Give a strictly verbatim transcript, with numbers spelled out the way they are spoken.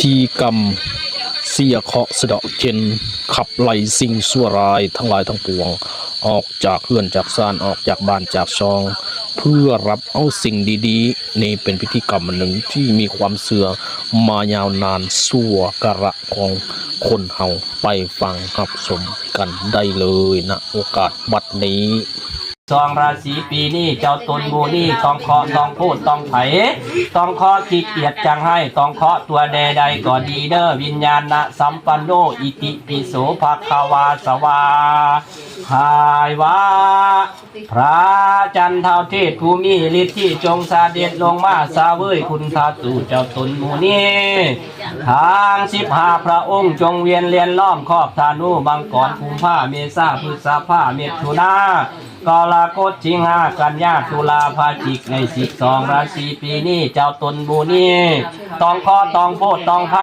ที่กรรมเสียเคราะห์สะเดาะเข็ญ ขับไล่สิ่งชั่วร้ายทั้งหลายทั้งปวง ออกจากเฮือนจากซาน ออกจากบ้านจากช่อง เพื่อรับเอาสิ่งดีๆ นี่เป็นพิธีกรรมอันหนึ่งที่มีความเชื่อมายาวนานชั่วกาละของคนเฮา ไปฟังรับชมกันได้เลย ณ โอกาสบัดนี้ สองราศีปีนี้เจ้าตนหมู่นี้ ต้องเคาะต้องโพดต้องไผ ต้องเคาะขี้เกียจจังให้ ต้องเคาะตัวใดๆก็ดีเด้อ วิญญาณสัมปันโน อิติปิโสภะคะวา สวาหายวา พระจันทร์เท้าเทศผู้มีฤทธิ์ที่จงเสด็จลงมาเสวยคุณพระสู่เจ้าตนหมู่นี้ ทั้งสิบห้าพระองค์จงเวียนเลียนล้อมครอบธนูมังกรกุมภาเมษาพฤษภามิถุนากรกฎสิงหากันยาตุลาพฤศจิกในสิบสองราศีปีนี้เจ้าตนหมู่นี้ ต้องเคาะต้องโพดต้องไผ